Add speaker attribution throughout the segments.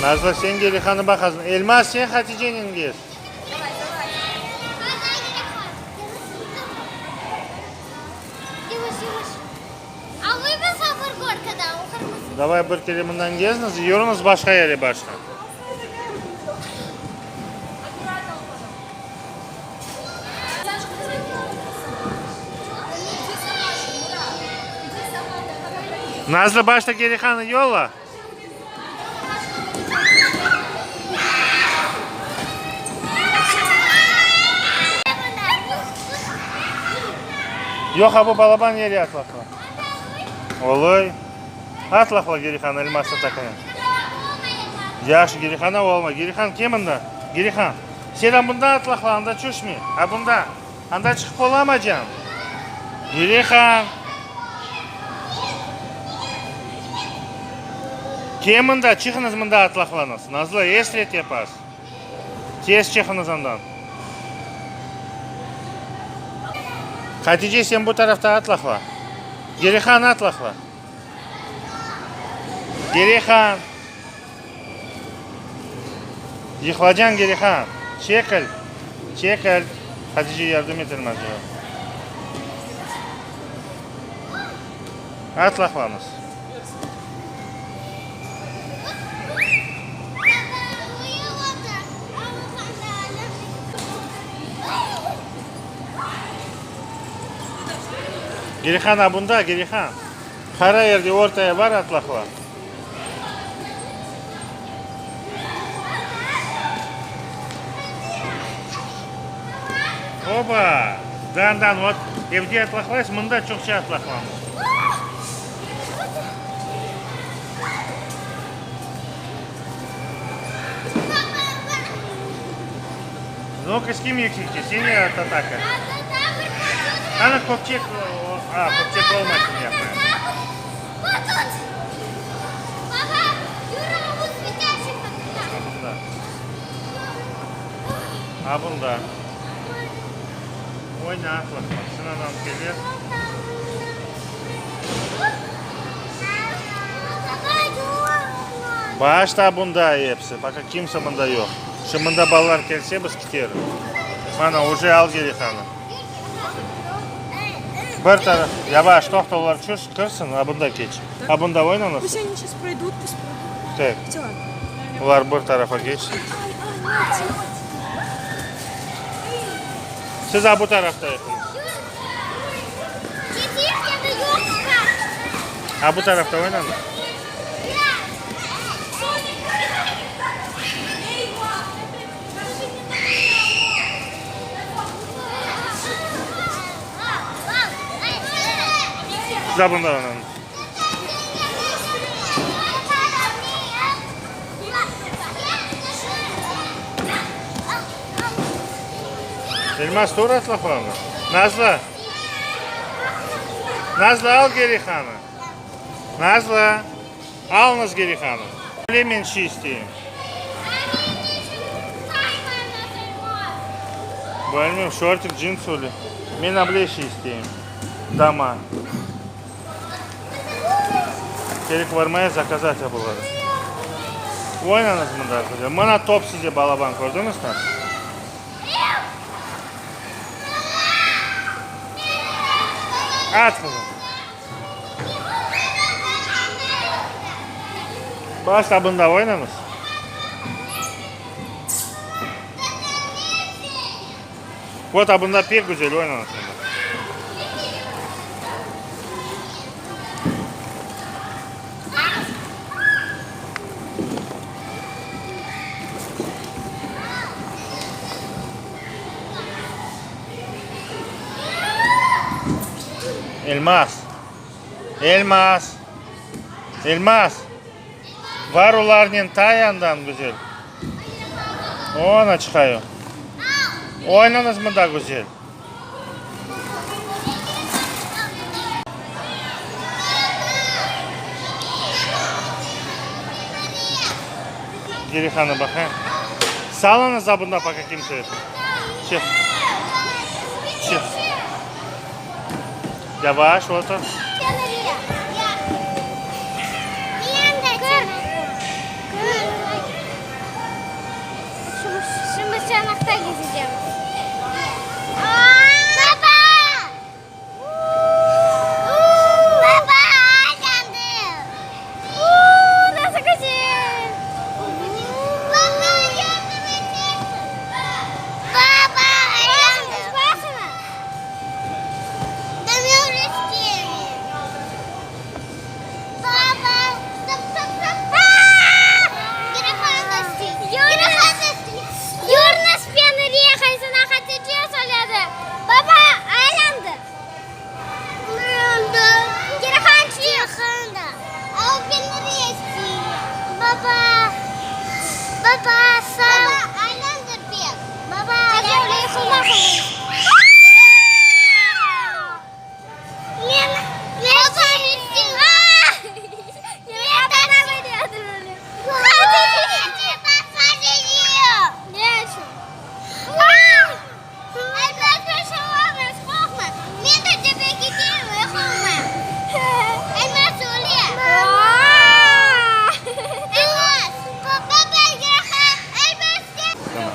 Speaker 1: Nazlı, sen Gerihanı baqasıñ. Elmaz, sen Haticenen gez. Davay bir kere mından gezniz, yürüñiz başqa yere başta. Nazlı, başta Gerihanı yolla. Yoq, a bu balaban yeri atlaqla. Olay. Atlaqla Gerihan, Elmaz'nı taqayım. Yahşı, Gerihana olma. Gerihan, kel mında. Gerihan, sen a bunda atlaqla, anda çüşme. A bunda. Anda çıqıp olamacañ. Gerihan. Kel mında, çıqıñız mında atlaqlañız. Nazlı, esret yapasız. Tez çıqıñız andan. Hatice, sen bu tarafta atlaqla. Gerihan, atlaqla. Gerihan. Yıqılacañ, Gerihan. Çekil. Çekil. Hatice, yardım et Elmazcığa. Atlaqlañız. Gerihan, a bunda, Gerihan. Qara yerde ortaya bar atlaqla. Oba! Dan-dan, vot, evde atlaqlaysız, mında çoqça atlaqlamız. Nu-ka, kim eksikçe? Sen ya Tataka? Qani, köpçek, a, köpçek olmasın yapayım. A bunda. A bunda. Oyna, atlaqla. Sınanam kelir. Başta bunda episi, пока kimse mında yoq. Şimdi mında balalar kelse, biz keteriz. Mana, uje al Gerihanı. Bir taraf, yavaş, toqta, olar çüş, kirsin, a bunda keç. A bunda oynañız.
Speaker 2: Пусть они сейчас пройдут, пусть пройдут.
Speaker 1: Так.
Speaker 2: Всё.
Speaker 1: Olar bir tarafa keçsin. Siz a bu tarafta epiniz. A bu tarafta oynañız. Siz a bunda oynañız. Elmaz, tur atlaqlanı. Nazlı! Nazlı, al Gerihanı. Nazlı, alıñız Gerihanı. Öyle men şiy isteyim. Bilmeyim, şortik, cins öyle. Men able şiy isteyim. Dama. Kerek varmaya zakazat yapılar. Oynañız mında güzel. Mına top size balaban kördiñiz mi? At qızım. Başta bunda oynañız. Vot, a bunda pek güzel oynañız mında. Elmaz! Elmaz! Elmaz! Var olarnen tay andan güzel. Ona çıqayım. Oynañız mında güzel. Gerihanı baqayım. Salıñız a bunda poka kimse yoq. Çıq. Çıq. Yavaş otur.
Speaker 3: Parkta gezecemiz. Baba! Baba, aylandım. Nasıl güzel. Baba, yardım edersin. Baba, aylandım. Basın. Baba, stop, stop, stop. Yurnas peniriye qaysına Hatice söyledi. Baba, aylandı. Baba, baba, sağ. Baba, aylandı Baba, aylandı. Men, men
Speaker 1: Tamam.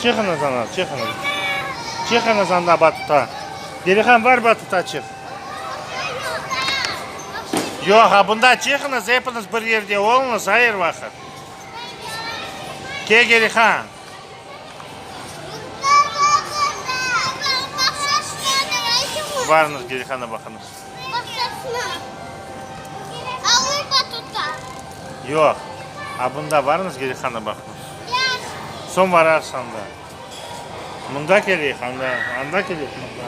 Speaker 1: Çıqıñız ana, çıqıñız. Çıqıñız anda batutqa. Gerihan, bar batutqa çıq. Yoq, a bunda çıqıñız, epiñiz bir yerde oluñız, er vaqıt. Kel, Gerihan. Barıñız, Gerihanğa baqıñız. Yoq, a bunda barıñız, Gerihanğa baqıñız. Soñ bararsız anda. Mında keleyik, anda, anda keleyik, mında.